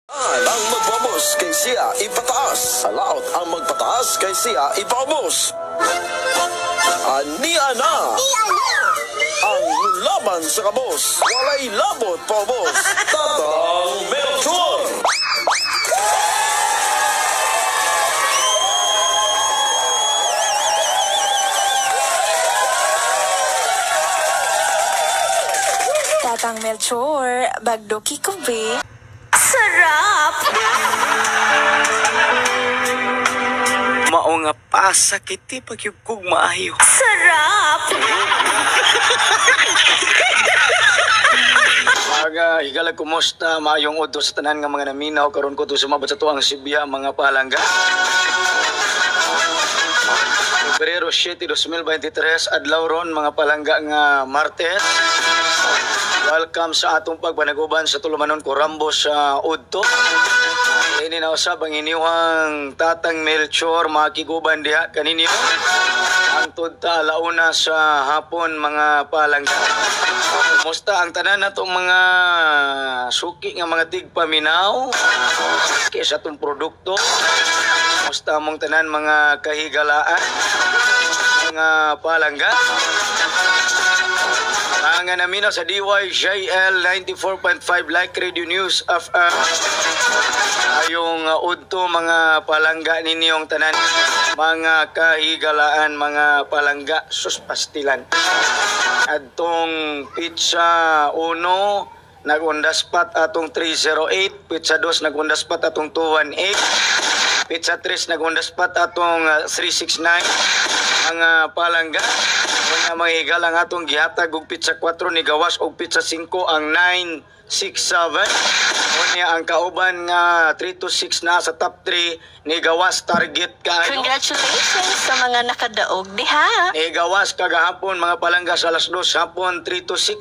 Ang magpaubos kay siya ipataas. Halaot ang magpataas kay siya ipaubos. Ania na ang laban sa kabos. Walay labot paubos. Tatang Melchor! Tatang Melchor, bagdoki ko be. Sarap! Mao nga pasakiti pagyugkog maayo. Sarap! Aga, higala, kumusta? Maayong udto sa tanan nga mga naminaw karon ko to sumabot sa tuang Sibya, mga palangga. Pebrero 7, 2023, adlaw ron, mga palangga, nga Martes. Welcome sa atong pagpanaguban sa tulumanon ko Rambo sa udto. Ini na usab ang inyuhang Tatang Melchor, makiguban diha kaninyo. Ang tudta alauna sa hapon, mga palangga. Kumusta ang tanan natong mga suki nga mga tigpaminaw? Suki sa atong produkto. Kumusta among tanan mga kahigalaan? Mga palangga. Ang naminaw sa DYJL 94.5 Like Radio News FM. Ayong udto, mga palangga, ninyong tanan. Mga kahigalaan, mga palangga, suspastilan. Adtong pizza 1 nag-on the spot atong 308, pizza 2 nag-on the spot atong 218, pizza 3 nag-on the spot atong 369, mga palangga. Una, mga higala, ang atong gihatag og pizza 4 ni gawas og pizza 5 ang 967. Unya ang kauban nga 326 na sa top 3 ni gawas target kaayo. Congratulations sa mga nakadaog diha! Ni gawas kagahapon, mga palangga, sa alas 2 hapon 3 to 6.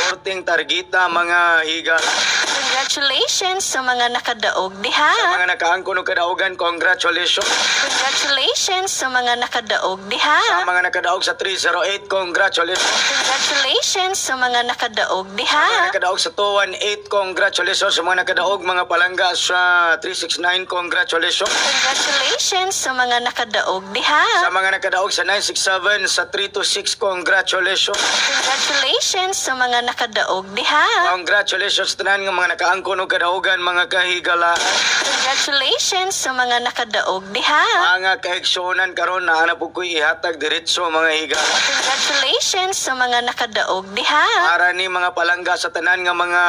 Korting targeta, mga higala. Congratulations sa mga nakadaog diha! Sa mga nakaangkon og kadaugan, congratulations. Congratulations sa mga nakadaog diha! Sa mga nakadaog sa 308, congratulations. Congratulations sa mga nakadaog diha! Mga nakadaog sa 218, congratulations. Sa mga nakadaog, mga palangga, sa 369, congratulations. Congratulations sa mga nakadaog diha! Sa mga nakadaog sa 967, sa 326, congratulations. Congratulations sa mga nakadaog diha! Congratulations tanan nga mga nakaangkon og kadaugan, mga kahigala. Congratulations sa mga nakadaog diha! Mga kaigsuonan, karon na ana pud ko'y ihatag diretso, mga higala. Congratulations sa mga nakadaog diha! Para ni, mga palangga, sa tanan nga mga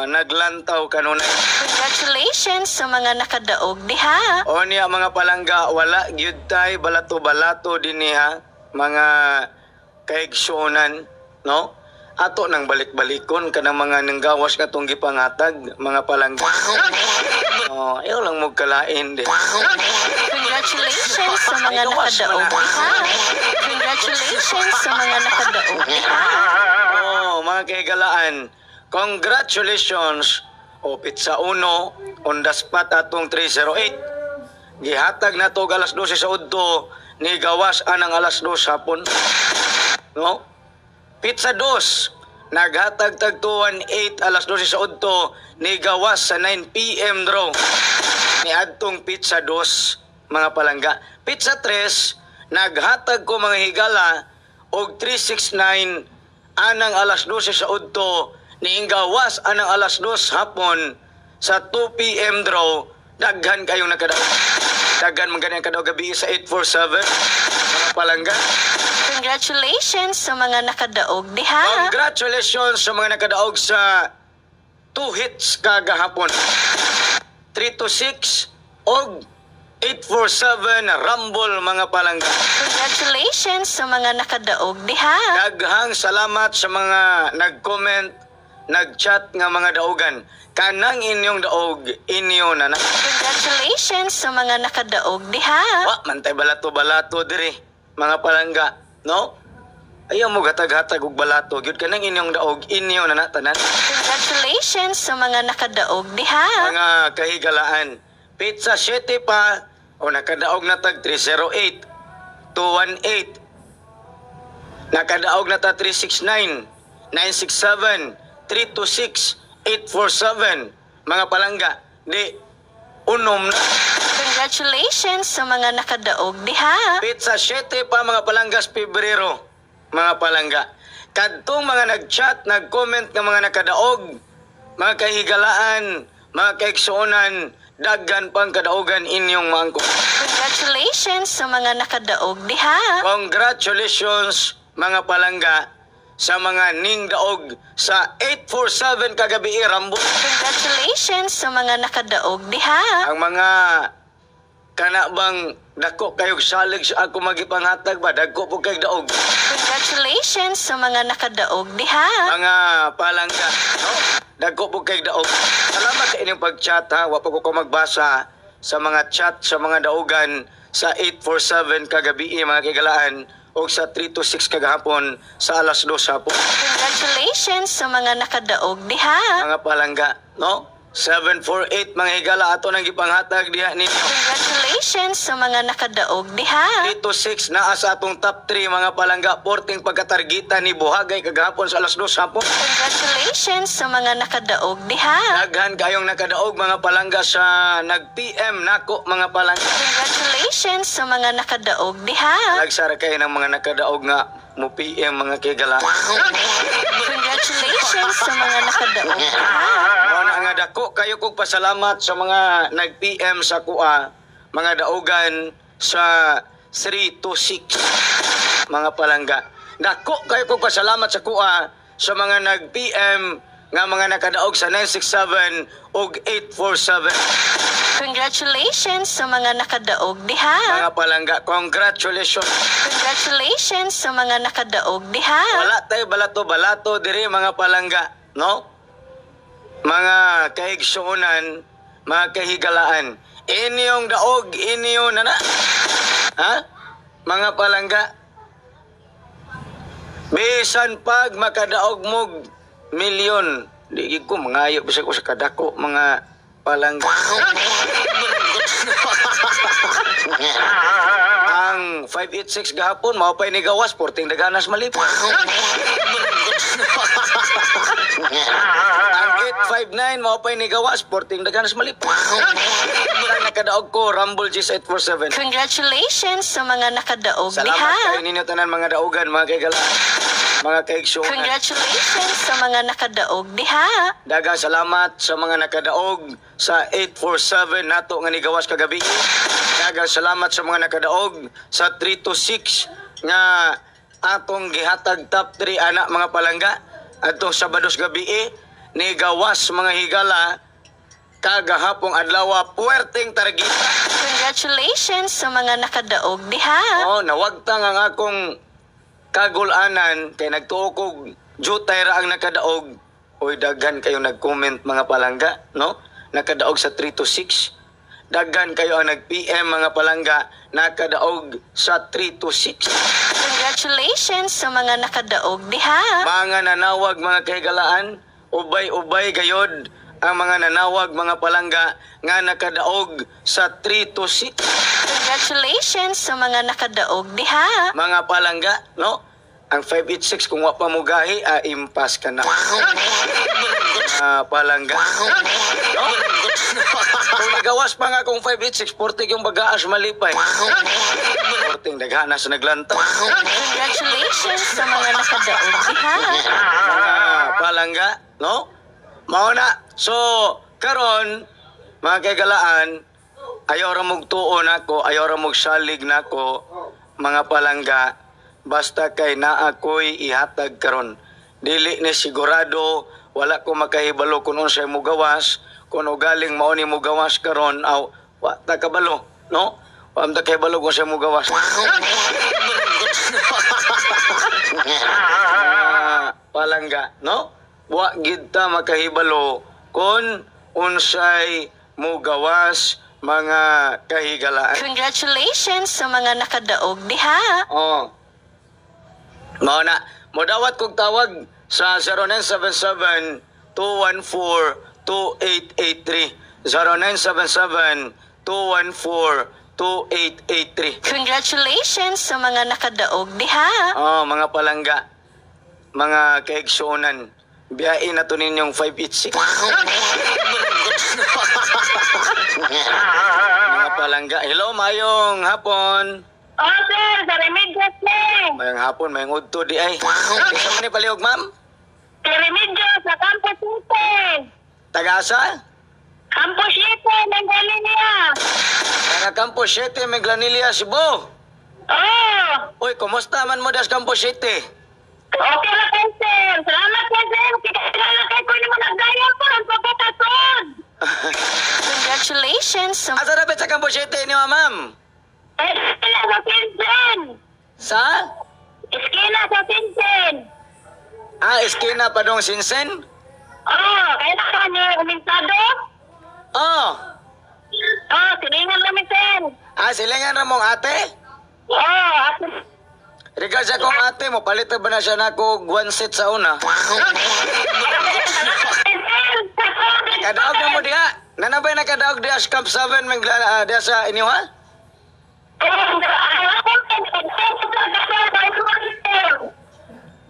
naglantaw kanunay. Congratulations sa mga nakadaog diha! O niya, mga palangga, wala gyud tay balato-balato dinhi ha, mga kaigsuonan, no? Ato nang balik-balikon kanang mga nanggawas nga tong gipangatag, mga palangga. Oh, ayaw lang mo kalain di. Congratulations sa mga nakadaog diha! Congratulations sa mga nakadaog diha! Oh, mga kahigalaan, congratulations. O pizza 1 on the spot atong 308. Gihatag na to alas 12 sa udto, ni gawas anang alas 2 hapon. No? Pizza 2 naghatag tag 218 alas 12 sa udto, ni gawas sa 9 PM draw. Ni adtong pizza 2, mga palangga. Pizza 3 naghatag ko, mga higala, og 369 anang alas 12 sa udto, ni gawas anang alas 2 hapon sa 2 PM draw. Daghan kayong nakadaog. Daghan man gani ang kadaog gabi sa 847, mga palangga. Congratulations sa mga nakadaog diha! Congratulations sa mga nakadaog sa two hits kagahapon. 3 to 6 og 847 Rumble, mga palangga. Congratulations sa mga nakadaog diha! Daghang salamat sa mga nag-comment, nag-chat nga mga daugan. Kanang inyong daog, inyo na na. Congratulations sa mga nakadaog diha! Wa man tay balato-balato diri, mga palangga, no? Ayaw mo gatag-hatag og balato, gyud kanang inyong daog, inyo na na tanan. Congratulations sa mga nakadaog diha! Mga kahigalaan. Pizza 7 pa o nakadaog na tag 308, 218. Nakadaog na ta 369, 967, 326, 847. Mga palangga. Di unom na. Congratulations sa mga nakadaog diha. Petsa 7 pa, mga palanggas, Pebrero. Mga palangga. Kadtong mga nag-chat, nag-comment nga mga nakadaog, mga kahigalaan, mga kaigsuonan, daghan pang kadaogan inyong maangko. Congratulations sa mga nakadaog diha. Congratulations, mga palangga, sa mga ningdaog sa 847 kagabi, Rambo. Congratulations sa mga nakadaog diha. Ang mga kana bang dako kayog salig sa ako magipanghatag ba, dagko po kay daog. Congratulations sa mga nakadaog diha. Mga palangga, no? Dagko po kay daog. Salamat sa inyong pag-chat ha. Wa pa ko magbasa sa mga chat sa mga daogan sa 847 kagabi, mga kigalaan, o sa 326 kagahapon sa alas 2 hapon. Congratulations sa mga nakadaog diha. Mga palangga, no? 748, mga higala, ato nang gipanghatag diha ninyo. Congratulations sa mga nakadaog diha. 3 to 6 naa sa atong top 3, mga palangga, porting pagkatargita ni Buhagay kagahapon sa alas 2 hapon. Congratulations sa mga nakadaog diha. Daghan kayong nakadaog, mga palangga, sa nag-PM nako, mga palangga. Congratulations sa mga nakadaog diha. Nagsara kayo ng mga nakadaog nga mo PM, mga kigala. Congratulations sa mga nakadaog diha. Mao na nga dako kayo kog pasalamat sa mga nag-PM sa kuha, mga daogan sa 3 to 6, mga palangga. Dako kayo kog pasalamat sa kuha sa mga nag-PM nga mga nakadaog sa 967 ug 847. Congratulations sa mga nakadaog diha. Mga palangga, congratulations. Congratulations sa mga nakadaog diha. Wala tayo balato-balato diri, mga palangga, no? Mga kaigsuonan, mga kahigalaan. Inyong daog, inyo na na. Ha? Mga palangga. Bisan pag makadaog mog milyon, di gid ko mangayo bisag usa ka dako, mga palangga. Ang 586 gahapon mao pay ni gawas, porting daganas malipot. Ang 859 mao pay ni gawas, porting daganas malipot. Ang nakadaog ko Rumble G's 847. Congratulations sa mga nakadaog Salamat diha. kayo ninyo tanan, mga daugan, mga kaigalaan, mga kaigsuonan. Congratulations sa mga nakadaog diha. Daghang salamat sa mga nakadaog sa 847 nato nga nigawas kagabi. Daghang salamat sa mga nakadaog sa 326 nga atong gihatag top 3 ana, mga palangga. Adtong Sabados gabi nigawas, mga higala, kagahapong adlaw, puwerteng targita. Congratulations sa mga nakadaog diha. Oh, nawagtang ang akong kagulanan kay nagtuo kog jutay ra ang nakadaog. Oy, daghan kayo nag-comment, mga palangga, no? Nakadaog sa 3 to 6. Daghan kayo ang nag-PM, mga palangga, nakadaog sa 3 to 6. Congratulations sa mga nakadaog diha. Mga nanawag, mga kahigalaan, ubay-ubay gayod ang mga nanawag, mga palangga, nga nakadaog sa 3 to 6. Congratulations sa mga nakadaog diha. Mga palangga, no? Ang 586 kung wa pa mo gahi, impas ka na. Palangga. No? Kung nagawas pa nga kung 586, portig yung bagaas malipay. Porting daghana sa naglanta. Congratulations sa mga nakadaog diha. Mga palangga, no? Mao na. So, karon, mga kaigalaan, ayaw ra mog tuo nako, ayaw ra mog salig nako, mga palangga, basta kay naa ko'y ihatag karon. Dili ni sigurado, wala ko makahibalo kung unsay mo gawas, kung ugaling mao ni mo gawas karon, aw wa ta kabalo, no? Wa ta kahibalo kung unsay mo gawas. Palangga, no? Wa gid ta makahibalo kung unsay mo gawas, mga kahigalaan. Congratulations sa mga nakadaog diha. Oh. Mao na, modawat kog tawag sa 0977 214 2883. 0977 214 2883. Congratulations sa mga nakadaog diha. Oh, mga palangga, mga kaigsuonan, biyain na to ninyong 586. Mga palangga. Hello, mayong hapon. Oh, sir, sa Remedios ni. Mayong hapon, mayong udto di ay. Kinsa man ni palihog, ma'am? Sa Remedios, sa Campus 7. Tagasa? Campus 7, Manggalinia. Taga Campus 7, Meglanilla, Cebu. Oh, Uy, kumusta man mo das Campus 7? okay na kayo, sir. Salamat kayo, sir. Kikilala kayo ko naman nagdaya po ang pagkakasod. Congratulations sa Asa dapat sa Campus 7 niyo, ma'am? Eskina sa Sinsin. Sa? Eskina sa Sinsin. Ah, eskina pa dong Sinsen? Oh, kailangan niyo umintado? Oh. Oh, silingan namin, sir. Ah, silingan ra mong ate? Oh, ako. Regards akong ate mo, palit na ba na siya na ako one set sa una? Kadaog na mo diha. Nanabay na kadaog diha sa Camp 7 mangla diha sa inyo ha?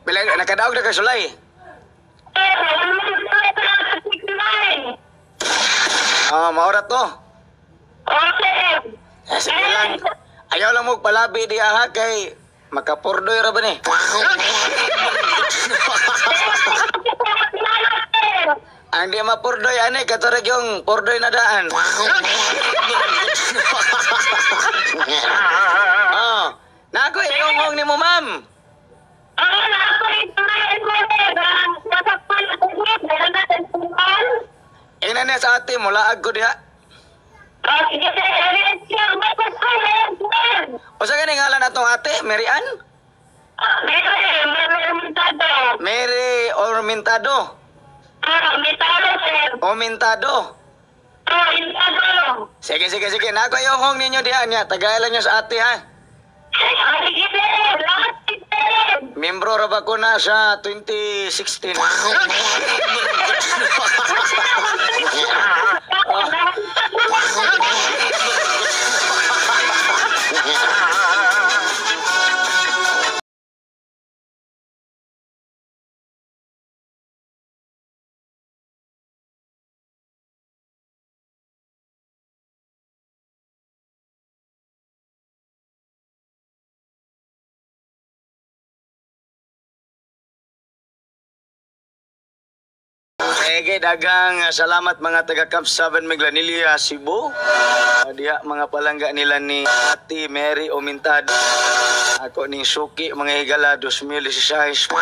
Bila nakadaog na kay sulay. Ah, maura to. Eh, sige lang. Ayaw lang mo palabi diha ha kay makapurdoy ra ba ni? Ang di mapurdoy ani katoreg yung purdoy na daan. Oh, nako ihonghong nimo, ma'am. Ina niya sa ate mo laag ko diha. Usa gani ngalan atong ate, Mary Ann? Mary Ormintado. Omintado. Sige, sige, sige. Nako ihonghong ninyo diha niya. Tagalan niyo sa ate ha. Membro ra ba ko na sa 2016? Sige, dagang salamat mga taga Camp 7 Meglanilla, Cebu. Diha mga palangga nila ni Ate Mary Omintado. Ako ning Suki mga higala 2016.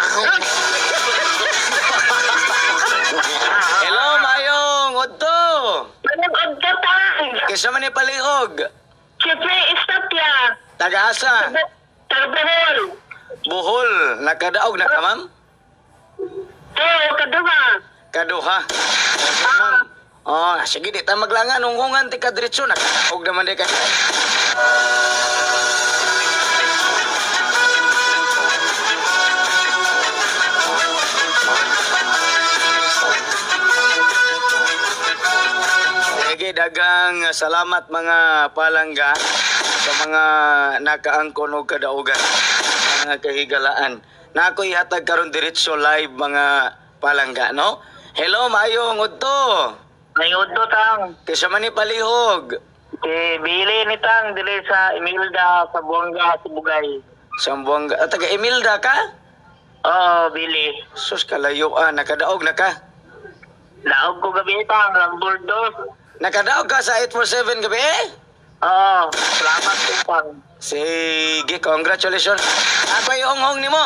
Hello, mayong udto. Kinsa man ni palihog? Siyempre, stop ya. Taga-asa? Taga-Bohol. Bohol. Nakadaog na ka, ma'am? Oo, kaduha. Kaduha. Okay, ma'am. Oh, sige, di ta maglangan. Ungungan ti kadritso. Nakadaog naman di ka. Sige, dagang salamat mga palangga sa mga nakaangkon og kadaugan, mga kahigalaan. Na ako ihatag karon diretso live mga palangga, no? Hello, maayong udto. May udto, Tang. Kinsa man ni palihog? Si Billy ni Tang, dili sa Imelda, sa Buanga, sa Bugay. Sambuanga. Ah, taga Imelda ka? Oo, Billy. Sus, kalayo ah. Nakadaog na ka? Laog ko gabi, Tang. Rambol dos. Nakadaog ka sa 847 gabi eh? Oo, salamat po, Tang. Sige, congratulations. Ako ay honghong nimo.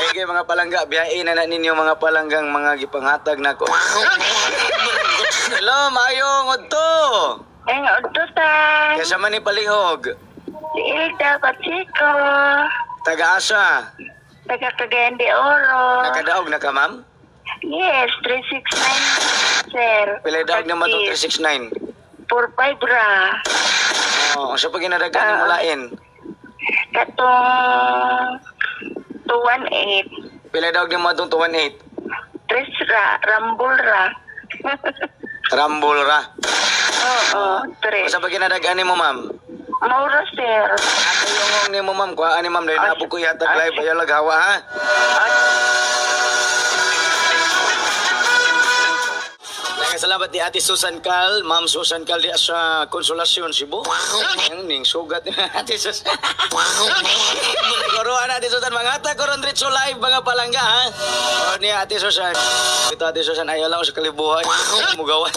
Sige mga palangga, biyain na na ninyo mga palanggang mga gipanghatag nako. Hello, maayong udto. Ay, udto, Tang. Kinsa man ni palihog? Si Ilda Pacheco. Taga-asa. Taga Cagayan de Oro. Nakadaog na ka, ma'am? Yes, 369, sir. Pila daog naman itong 369? 45 ra. Oh, unsa pa ginadagan ni mulain? Katong 218. Pila daog nimo atong 218? Tres ra, rambol ra. Rambol ra. Oo, tres. Unsa pa ginadagan nimo, ma'am? Maura, sir. Ako yung nimo, ma'am. Kuhaan ni ma'am dahil napo ko ihatag live ayaw lag hawa ha. Salamat ni Ate Susan Cal, Ma'am Susan Cal di sa Konsolasyon Cebu. Ang ning sugat ni Ate Susan. Kuruan Ate Susan, mga ta karon diretso live mga palangga ha. O ni Ate Susan. Ito Ate Susan ayaw lang sa kalibuhan. Mugawan.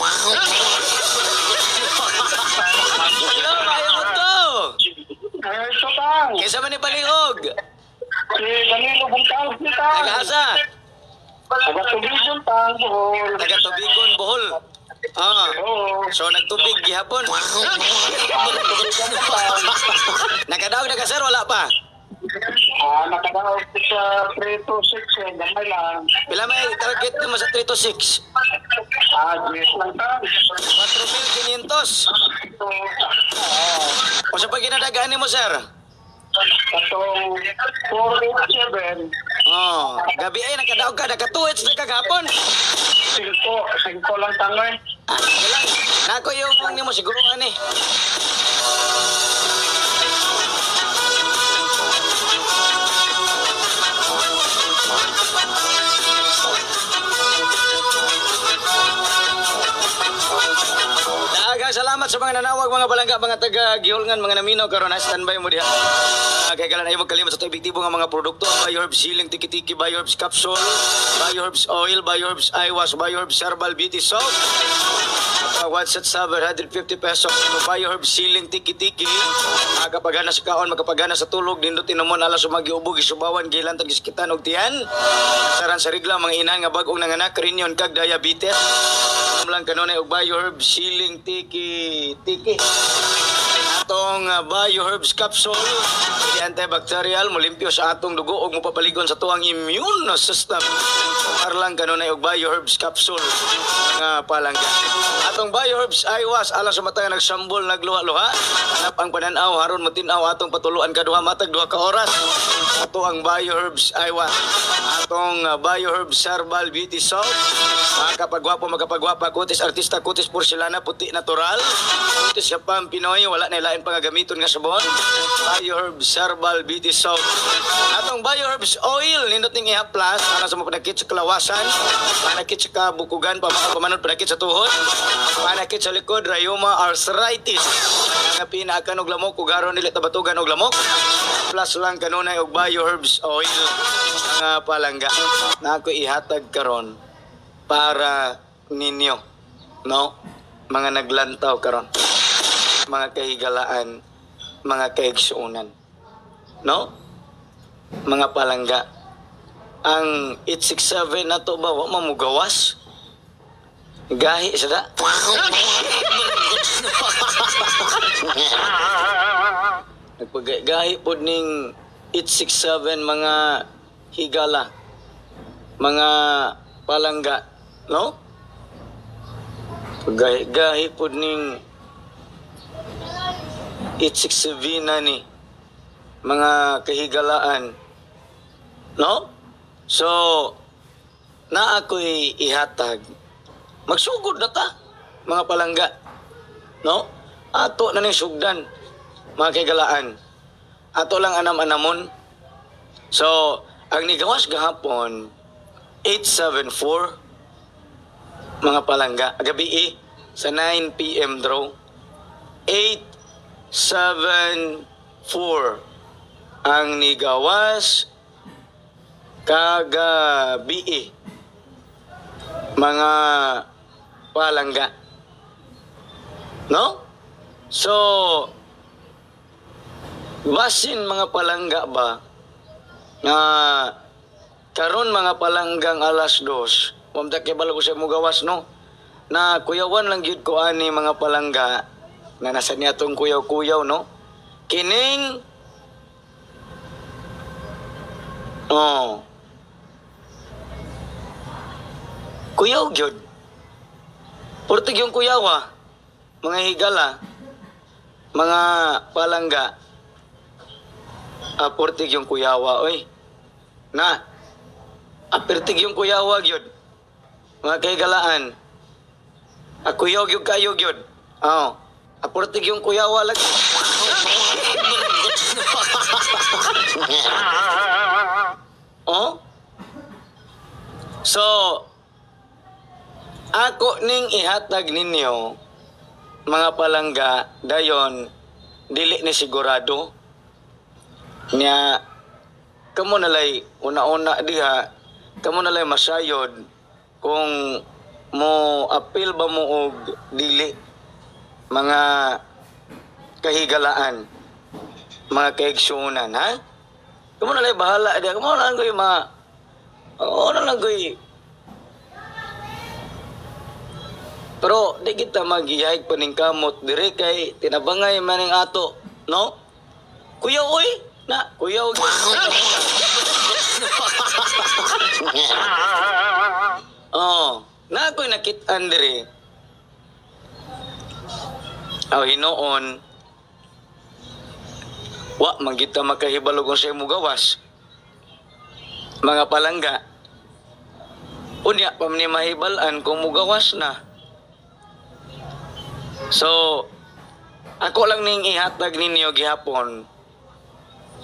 Hello, ayaw to. Ito tang. Kinsa man ni palihog? Si Danilo Buntang si tang. Taga-asa? Taga Tubigon tang Bohol. Taga Tubigon, Bohol. Ah. Oo. So nagtubig gihapon. Nakadaog na ka sir, wala pa. Ah, nakadaog ko sa 3 to 6 eh, gamay lang. Pila may target mo sa 3 to 6? Ah, 10 lang tang. 4,500. Ah, O sa pag ginadagaan nimo sir? katong 487, Oh, gabi ay nakadaog ka, naka 2 na kagapon. 5, 5 lang tang eh. Ah, wala. Nako yung nimo siguro ani. Daghang salamat sa mga nanawag, mga balangga, mga taga Gihulngan, mga naminaw karon ha, standby mo diha. Kay kalan ay magkalimot sa epektibo nga mga produkto, ang Bioherbs Healing Tiki-Tiki, Bioherbs Capsule, Bioherbs Oil, Bioherbs Eye Wash, Bioherbs Herbal Beauty Soap. One set 750 pesos. Bioherbs Healing Tiki-Tiki. Makapagana sa kaon, makapagana sa tulog, nindot inomon alas sumagi ubo, gisubawan, gilantan, gisakitan og tiyan. Saran sa rigla, mga ina nga bag-ong nanganak, rinyon kag diabetes. Inom lang kanunay og Bioherbs Healing Tiki-Tiki. Atong Bioherbs Capsule, di antibacterial, molimpyo sa atong dugo ug mopapaligon sa tuang immune system. Arlang kanunay og Bioherbs Capsule nga palangga. Atong Bioherbs Eye Wash alang sa mata nga nagsambol nagluha-luha. Hanap ang pananaw haron motin-aw atong patuluan kaduha matag 2 ka oras. Ato ang Bioherbs Eye Wash. Atong Bioherbs Herbal Beauty Soap. Makapagwapo, makapagwapa, kutis artista, kutis porselana, puti natural. Kutis ka pang Pinoy, wala na ilain pa gamiton nga sabon. Bioherbs Herbal Beauty Soap. Atong Bioherbs Oil, nindot ning ihaplas, para sa mga panakit sa kalawasan, panakit sa kabukugan, pamanod, panakit sa tuhod, panakit sa likod, rayuma, arthritis. Nga pinaakan og lamok, ugaron nila tabatugan og lamok. Plus lang kanunay og Bioherbs Oil nga palangga. Na ako ihatag karon para ninyo, no? Mga naglantaw karon, mga kahigalaan, mga kaigsuonan, no? Mga palangga. Ang 867 na to ba wa mamugawas? Gahi sa da. Nagpagahi pod ning 867 mga higala, mga palangga, no? Paggahi pod ning 867 na ni mga kahigalaan, no? So, na ako'y ihatag. Magsugod na ta, mga palangga, no? Ato na ning sugdan, mga kahigalaan. Ato lang anam-anamon. So, ang nigawas gahapon, 874, mga palangga. Gabi sa 9 p.m. draw. 874 ang nigawas kagabi, mga palangga. No? So, basin mga palangga ba nga karon mga palanggang alas 2, wamta kay balo ko sa mugawas, no? Na kuyawan lang gyud ko ani mga palangga na nasa niya tong kuyaw-kuyaw, no? Kining oh kuyaw gyud. Portig yung kuyawa, mga higala, mga palangga. Portig yung kuyawa, oy. Na, apertig yung kuyawa gyud. Mga kahigalaan. Kuyaw gyud kayo gyud. Oh. Aportig yung kuyawa lagi. So, ako ning ihatag ninyo, mga palangga, dayon, dili ni sigurado. Nya, kamo nalay una-una diha, kamo nalay masayod kung mo apil ba mo og dili, mga kahigalaan, mga kaigsunan, ha? Kamo nalay bahala diha, kamo na lang ko'y ma, oo na lang ko'y. Pero di kita magiyahig paningkamot diri kay tinabangay maning ato, no? Kuya oy, na kuya oy. Oh, na ako'y nakit-an diri. Aw hinuon, wa man kita makahibalo kung sa imo gawas. Mga palangga. Unya pa man ni mahibal-an kung mugawas na. So, ako lang ning ihatag ninyo gihapon,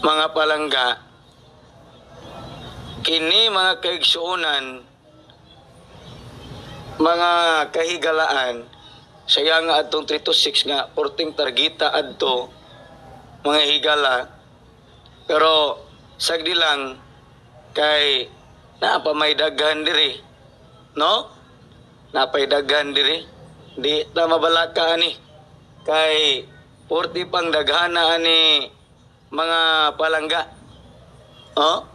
mga palangga, kini mga kaigsuonan, mga kahigalaan, saya nga atong 3 to 6 nga, porting targita adto, mga higala, pero sagdi lang, kay naa pa may daghan diri, no? Napay daghan diri. Di ta mabalaka ani kay 40 pang daghana ani mga palangga. Oh?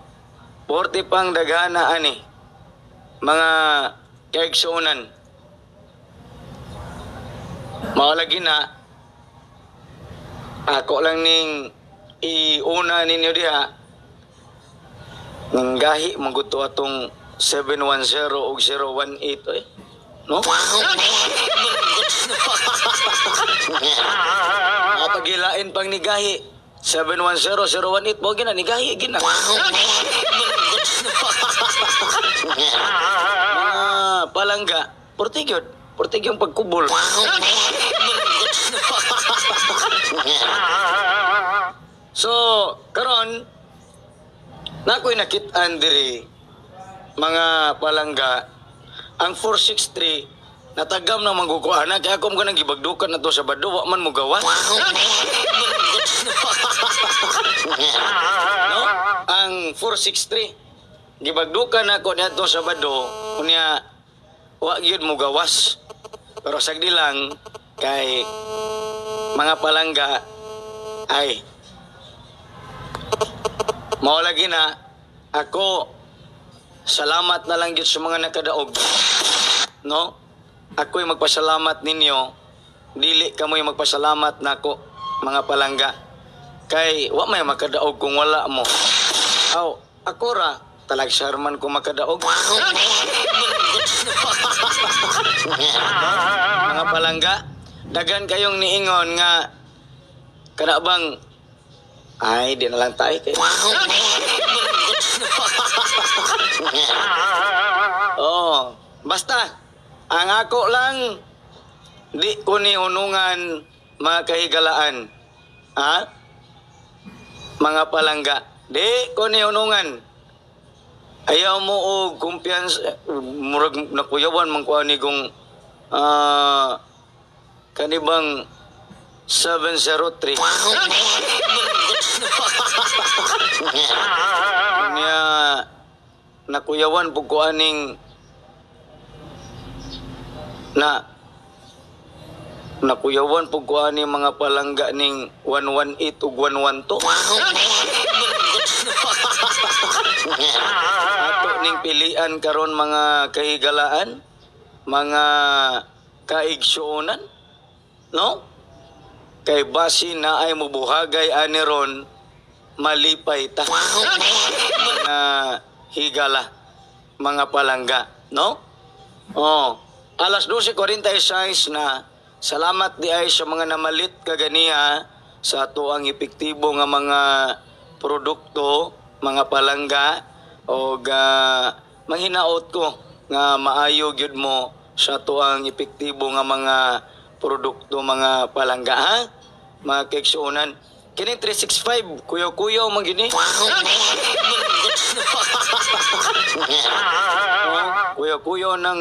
40 pang daghana ani mga kaigsuonan. Mao lagi na ako lang ning iuna ninyo diha nang gahi maguto atong 710 og 018 eh. No? Mapagilain pang nigahi 710 018 mo gina nigahi gina. Mga palangga, portigyod, portigyong pagkubol. So, karon nakoy nakit-an diri mga palangga ang 463 natagam ng manggukuana kaya ako mo nang gibagdukan na to sa bado wa man mo gawa. No? Ang 463 gibagdukan nako niadto sa bado unya wa gyud mo gawas. Pero sagdi lang kay mga palangga ay mao lagi na ako salamat na lang gyud sa mga nakadaog. No? Ako'y magpasalamat ninyo. Dili kamoy magpasalamat nako mga palangga. Kay wa may makadaog kung wala mo. Aw, ako ra talagsar man ko makadaog. Mga palangga, dagan kayong niingon nga kana bang ay di na lang tayo kay. Oh, basta ang ako lang di ko ni hunungan mga kahigalaan. Ha? Mga palangga, di ko ni hunungan. Ayaw mo og kumpiyansa, murag nakuyawan man ko ani kung kanibang 703. Niya nakuyawan pug ko aning na nakuyawan pug ko ani mga palangga ning 118 ug 112. Ato ning pilian karon mga kahigalaan, mga kaigsuonan, no? Kay basi na ay mubuhagay ani ron, malipay ta. Mga higala, mga palangga, no? Oh, alas 12:46 na. Salamat di ay sa mga namalit kaganiha sa ato ang epektibo nga mga produkto, mga palangga, og manghinaot ko nga maayo gyud mo sa ato ang epektibo nga mga produkto, mga palangga, ha? Mga kaigsuonan. Kining 365, kuyaw-kuyaw man gini. Oh, kuyaw-kuyaw ng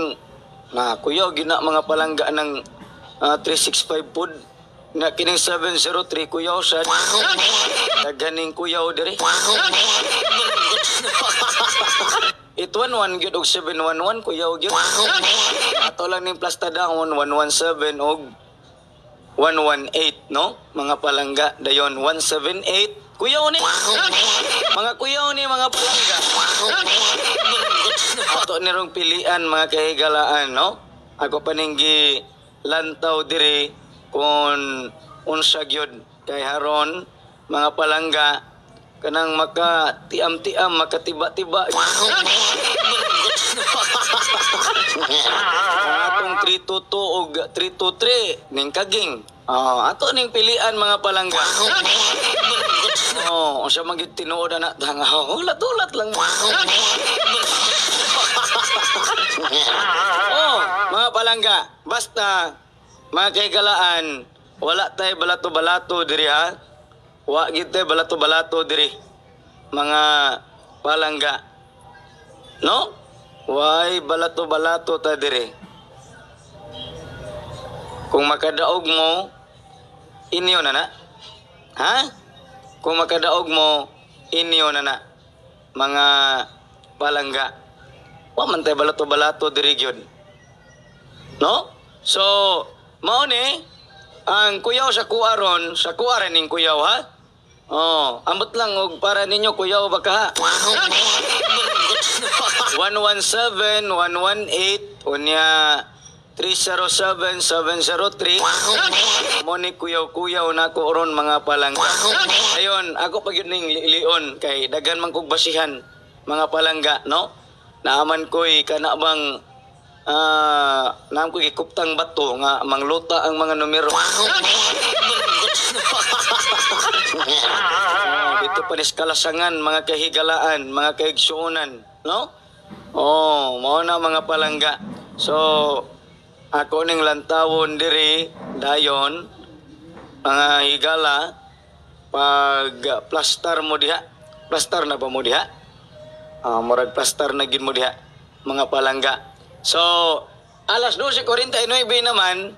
na kuyaw gina mga palangga ng 365 pod na kining 703 kuyaw sad. Daghaning kuyaw diri. 811 gyud og 711 kuyaw gyud. Ato lang ning plastadahon 117 og 118, no? Mga palangga dayon 178 kuyaw ni. Mga kuyaw ni mga palangga. Ato nirong pilian mga kahigalaan, no? Ako paninggi lantaw diri kung unsa gyud kay haron mga palangga kanang maka tiam-tiam makatiba-tiba. Ang atong 322 og 323 ning kaging. Oh, ato ning pilian mga palangga. Oh, unsa man gyud tinuod ana tanga. Hulat-hulat lang. Oh, mga palangga, basta mga kahigalaan, wala tay balato-balato diri ha. Wa gid tay balato-balato diri mga palangga. No? Way balato-balato ta diri. Kung makadaog mo, inyo na na. Ha? Kung makadaog mo, inyo na na. Mga palangga. Wa man tay balato-balato diri gyud. No? So, mao ni ang kuyaw sa kuaron, sa kuaran ning kuyaw ha. Oh, ambot lang og para ninyo kuyaw ba ka ha? 117, 118, unya 307, 703. Mo ni kuyaw-kuyaw na ko ron mga palangga. Ayon, ako pa gyud ning lion kay daghan man kog basihan mga palangga, no? Naaman ko'y kana bang naam ko'y gikuptang bato nga mangluta ang mga numero. Oh, dito pa ni kalasangan mga kahigalaan, mga kahigsuonan, no? Oh, mao na mga palangga. So, ako ning lantawon diri dayon mga higala pag plastar mo diha. Plastar na ba mo diha? Murag plastar na gid mo diha mga palangga. So, alas 12:49 naman.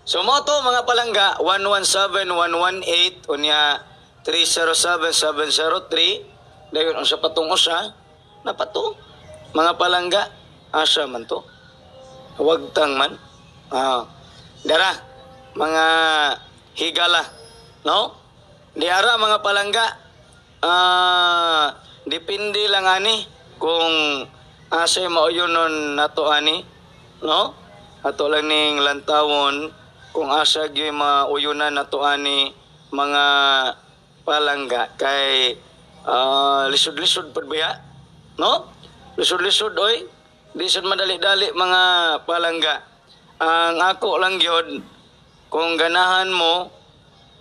So mo to mga palangga 117 118 unya 307 703 dayon unsa patong usa napato mga palangga asa man to wagtang man. Dara mga higala, no? Diara mga palangga, depende lang ani kung asa maoyon nun nato ani, no? Ato lang ning lantawon kung asa gyud mauyunan nato ani mga palangga kay lisod-lisod pud ba, no? Lisod-lisod oy, di sad madali-dali mga palangga. Ang ako lang gyud kung ganahan mo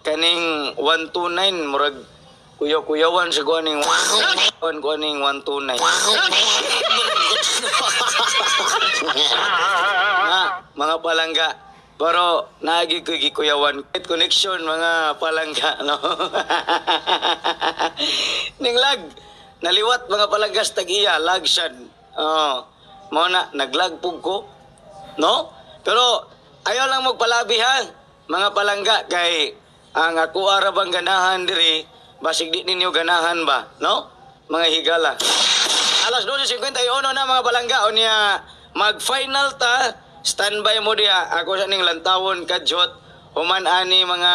kaning 129 murag kuyaw-kuyawan sa kuaning kuaning 129. Na, mga palangga. Pero naagi ko gikuyawan. Connection mga palangga, no? Ning lag naliwat mga palanggas tag-iya, lag sad. Oh, mao na naglag pug ko, no? Pero ayaw lang magpalabi ha, mga palangga kay ang ako ara bang ganahan diri, basig di ninyo ganahan ba, no? Mga higala. Alas 12:51 na mga palangga, unya mag-final ta, standby mo diha. Ako sa ning lantawon kadyot, human ani mga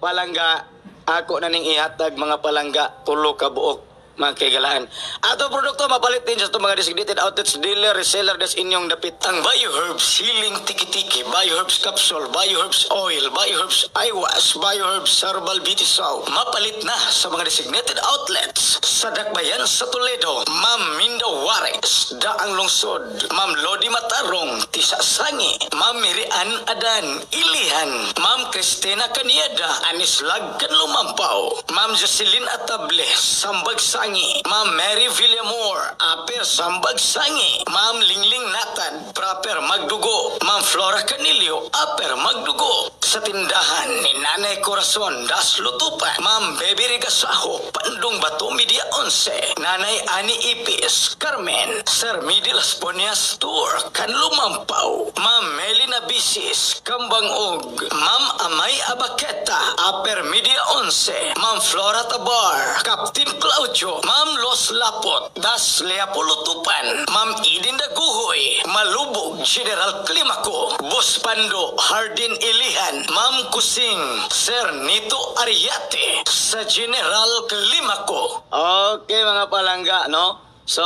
palangga, ako na ning ihatag mga palangga, tulo ka buok mga kaigalaan. Ato produkto mapalit din sa itong mga designated outlets, dealer, reseller des inyong dapit. Ang BioHerbs Healing Tiki-Tiki, BioHerbs Capsule, BioHerbs Oil, BioHerbs Eye Wash, BioHerbs Herbal Beauty Soap. Mapalit na sa mga designated outlets sa Dakbayan sa Toledo, Ma'am Minda Juarez, Daang Lungsod, Ma'am Lodi Matarong, Tisa Sangi, Ma'am Mirian Adan, Ilihan, Ma'am Cristina Canieda, Anislag Kanlumampaw, Ma'am Jocelyn Atable, Sambag Sangi, Sangi, Ma'am Mary Villamor, Upper Sambag Sangi, Ma'am Lingling Natad, Proper Magdugo, Ma'am Flora Canilio, Upper Magdugo, sa tindahan ni Nanay Corazon Das Lutupan, Ma'am Baby Rigasaho, Pandong Bato Media 11, Nanay Ani Ipis, Carmen, Sir Midi Las Ponias Tour, Kanlumampaw, Ma'am Melina Bisis, Kambangog, Ma'am Amay Abaketa, Upper Media 11, Ma'am Flora Tabar, Captain Claudio, Ma'am Los Lapot, Das Leapolutupan, Ma'am Eden Daguhoy, Malubog, General Climaco, Boss Pando, Hardin Ilihan, Ma'am Kusing, Sir Nito Ariate, sa General Climaco. Okay mga palangga, no? So,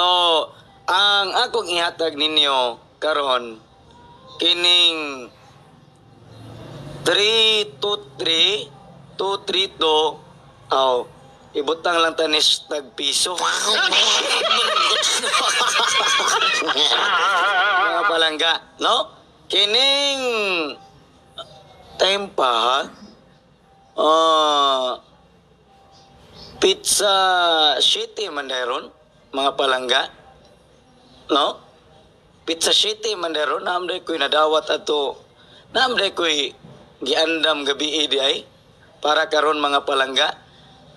ang akong ihatag ninyo karon kining 323 232, aw, ibutang lang tanis tag piso mga palangga, no? Kining time pa ha, pizza city man dayron mga palangga, no? Pizza city man dayron, naamday ko'y nadawat ato, naamday ko'y giandam gabi di ay para karon mga palangga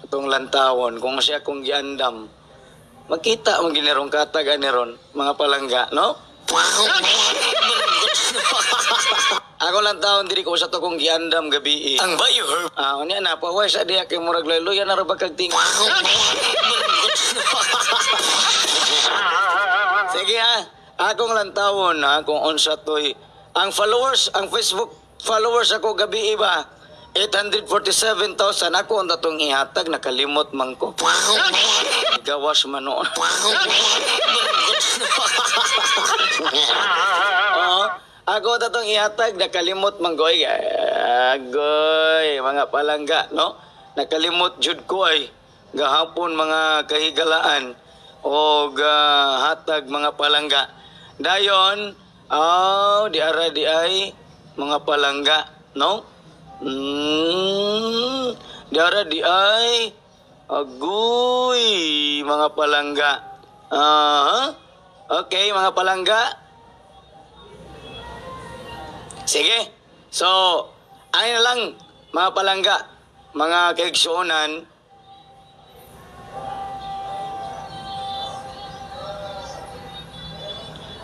atong lantawon kung siya kong giandam makita mo ginirong katag aniron mga palangga, no? Ako lang taon diri ko sa to kong giandam gabi. Ang Bioherb. Ah, unya na paway sa diya kay murag layloy na ra ba kag ting. Sige ha. Akong lantawon ha kung unsa toy ang followers, ang Facebook followers ako gabi iba 847,000. Ako ang tatong ihatag, nakalimot man ko. Gawas man noon. Oo. Ako tatong ihatag, nakalimot man ko. Ay, agoy, mga palangga, no? Nakalimot jud ko ay gahapon mga kahigalaan o hatag mga palangga. Dayon, oh, di ara di ay mga palangga, no? Di ara di ay agoy mga palangga. Okay, mga palangga. Sige. So, ay na lang mga palangga, mga kaigsuonan.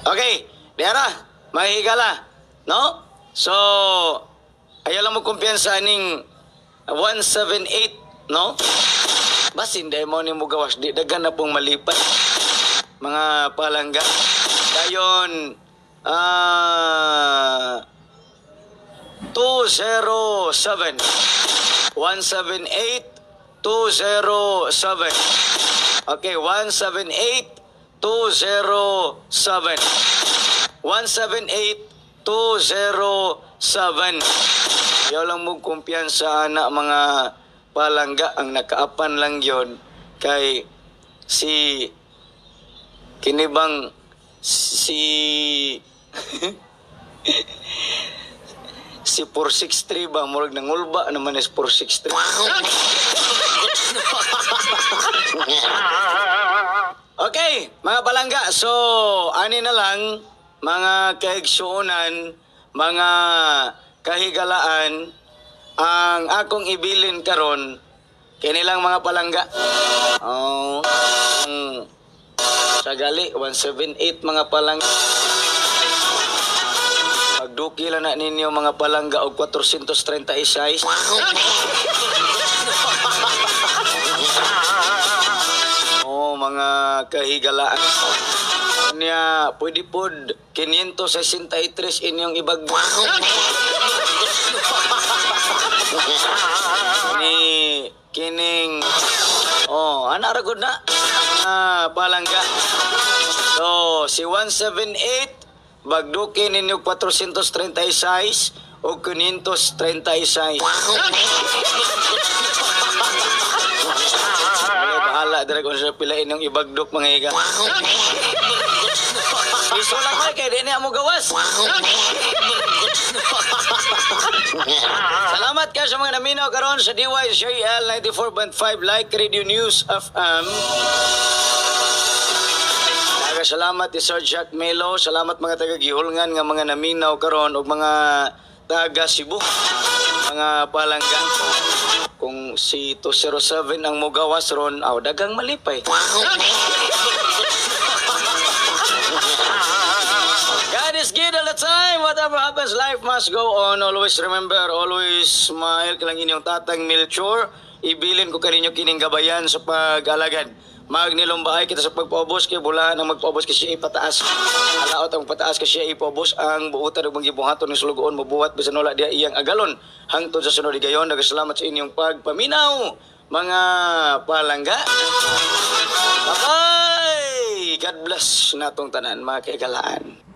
Okay, diara, mahigala, no? So, ayaw lang mo kumpiyansa ning 178, no? Basin dahil mo ni mo gawas, di dagan na pong malipat, mga palangga. Dayon, 207 178 207. Okay, 178 207 178 207. Ayaw lang mo kumpiyansa na mga palangga, ang nakaapan lang yon kay si kinibang si si 463 ba, murag nangulba naman is 463. Okay, mga palangga, so ani na lang mga kaigsuonan, mga kahigalaan, ang akong ibilin karon kinilang mga palangga. Oh, sa gali 178 mga palangga. Pagduki lang na ninyo mga palangga og 436. Oh, mga kahigalaan. Niya, pwede pod 563 inyong ibag. Ni kining oh, ana ra gud na. Palangga. So, si 178 bagduki ninyo 436 o 536. Wala, bahala dire kung sa pila inyong ibagdok mga higa. Iso lang ay kay di niya mo gawas. Salamat ka sa mga naminaw karon sa DYJL 94.5 Like Radio News FM. Daghang salamat ni Sir Jack Melo. Salamat mga taga Gihulngan nga mga naminaw karon ug mga taga Cebu. Mga palangga. Kung si 207 ang mugawas ron, aw dagang malipay. God is good all the time. Whatever happens, life must go on. Always remember, always smile. Kalang inyong Tatang Melchor. Ibilin ko kaninyo kining gabayan sa pag-alagad. Magnilumbaay kita sa pagpaubos kay bulahan ang magpaubos kay siya ipataas. Alaot ang pataas kay siya ipaubos ang buutan ug gibuhaton ng sulugoon mabuhat bisan wala diha iyang agalon. Hangtod sa sunod higayon, nagасalamat sa inyong pagpaminaw mga palangga. Bye-bye! God bless natong tanan mga kaigalaan.